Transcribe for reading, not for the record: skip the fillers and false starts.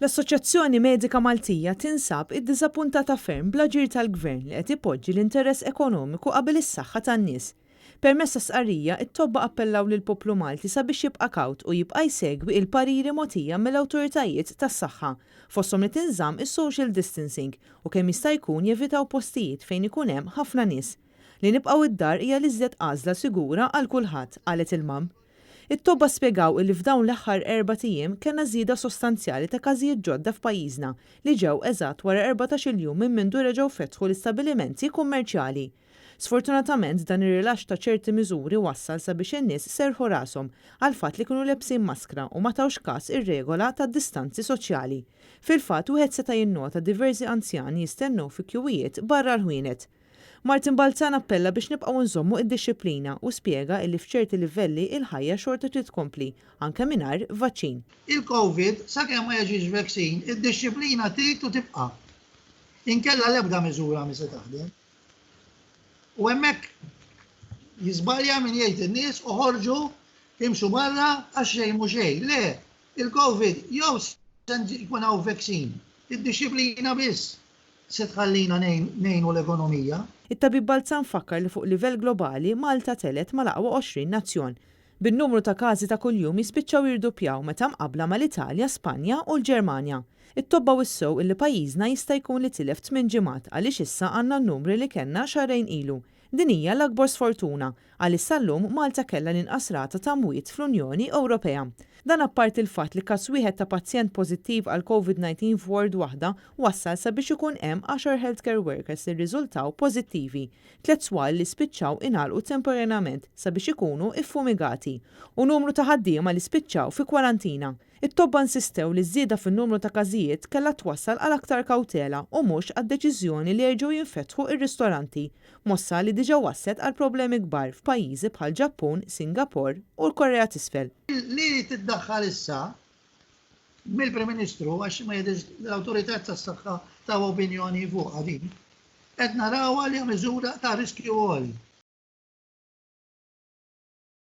L-Assoċjazzjoni Medika Maltija tinsab iddiżappuntata ferm bl-aġir tal-Gvern li qed ipoġġi l-interess ekonomiku qabel is-saħħa tan-nies. Permezz ta' stqarrija, it-tobba appellaw lill-poplu Malti sabiex jibqa' kawt u jibqa' jsegwi il-pariri mogħtija mill-awtoritajiet tas-saħħa, fosthom li tinżamm is-social distancing u kemm jista' jkun jevitaw postijiet fejn ikun hemm ħafna nies. Li nibqgħu d-dar hija l-iżjed għażla sigura għal kulħadd, qalet il-MAM. It-tobba spjegaw illi f'dawn l-aħħar erbat ijiem kellna żieda sostanzjali ta' każijiet ġodda f'pajjiżna li ġew eżatt wara 14-il jum minn mindu reġgħu fetħu l-istabilimenti kummerċjali. Sfortunatament dan ir-rilaxx ta' ċerti miżuri wassal sabiex in-nies serrħu rashom għall-fatt li kienu lebsin maskra u ma tawx kas ir-regola tad-distanzi soċjali. Fil-fatt wieħed seta' jinnota diversi anzjani jistennew fi kjuwijiet barra l-ħwienet. Martin Balzan appella biex nibqgħu nżommu id-dixxiplina u spjega illi f'ċerti livelli il-ħajja xorta trid tkompli, anke mingħajr vaċċin. Il-Covid, sakemm ma jiġix vaccine, id-dixxiplina trid u tibqa'. Inkella l-ebda miżura mhi se taħdem. U hemmhekk jiżbalja min jgħid in-nies oħorġu imxu barra għax xejn mhu xejn. Le, il-Covid jew se jkun hawn vaccine, id-dixxiplina biss se tħallina ngħinu l-ekonomija. It-Tabib Balzan fakkar li fuq livell globali, Malta telgħet mal-aqwa 20 nazzjon, bin-numru ta' każi ta' kuljum jispiċċaw jirduppjaw meta mqabbla mal-Italja, Spanja u l-Ġermanja. It-tobba wissew illi pajjiżna jista' jkun li tilef tmien ġimgħat għaliex issa għandna n-numri li kellna xahrejn ilu. Din hija l-akbar sfortuna, għaliex sal-lum Malta kellha l-inqas rata ta' mwiet fl-Unjoni Ewropea. Dan apparti l-fatt li każ wieħed ta' pazjent pożittiv għal Covid-19 f'ward waħda wassal sabiex ikun hemm għaxar healthcare workers li rriżultaw pożittivi, tliet swali li spiċċaw ingħalqu temporanjament sabiex ikunu iffumigati, u numru ta' ħaddiema li spiċċaw fi kwarantina. It-tobba insistew li ż-żieda fin-numru ta' każijiet kellha twassal għal aktar kawtela u mhux għad-deċiżjoni li jerġgħu jinfetħu r-ristoranti, mossa li diġà wasslet għal problemi kbar f'pajjiżi bħall-Ġappun, Singapore u l-Korea t'Isfel. Li tiddaħħal issa mill-Prim Ministru għax ma jidhirx li l-awtorità tas-saħħa taw opinjoni fuqha din, qed narawha li hija miżura ta' riskju għoli.